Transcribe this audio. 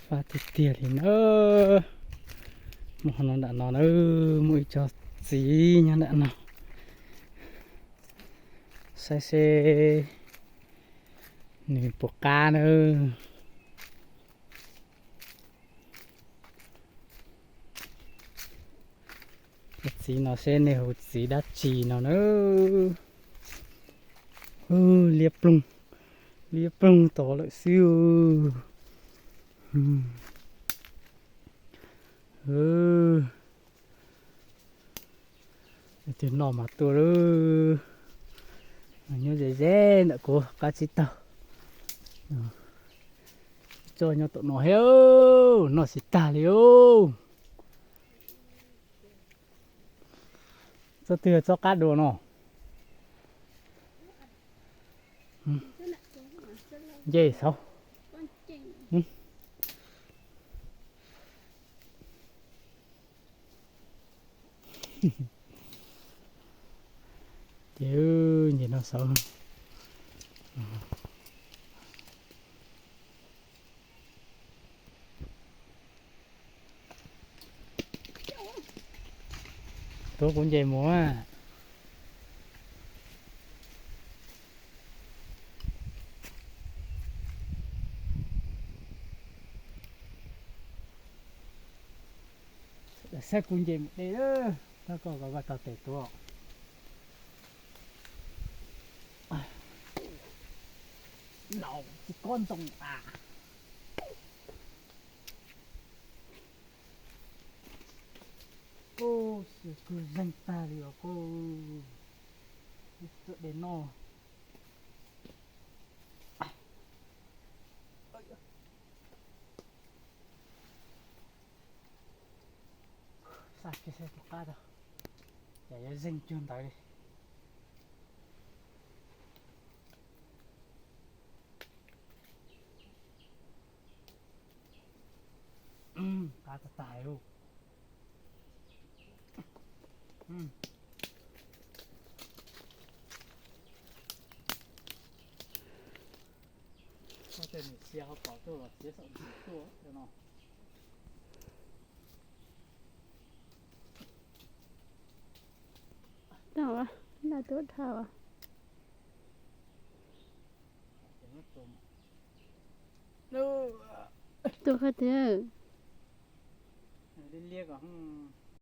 Pab tiag tiag li na. Muaj qhov no nram no na, muaj ib co txiv nyob nram no. Saib seb nws puas qab na. Cov txiv no seb nej hu txiv dab tsi no na. Liab ploog, liab ploog tod lawm xwb. Tus no mas tuaj lawm. Nyob ze ze ntawm kuv qab tsib taug. Txoj nyob tom no thiab, noj tsis tag li os. Txoj twg txoj qab dua no? Nce saud. Ces nce no saud. Tuav kuv nce mus. Saib kuv nce mus de, tab koj vaj tog tes tuav. Laus tsis kob ntoo a. Ub, xyov kawg zeeg tag li os koj. Txoj de no. Xav kiag saib puas qab tau, cas yuav zeeg cuag ntawd li. Qab tag tag li. Tej niam txiv ho pom tuaj los txiav saum ntsis tuaj no. Tau, naj tuaj dhau. Tuaj qhov twg? Liab liab kom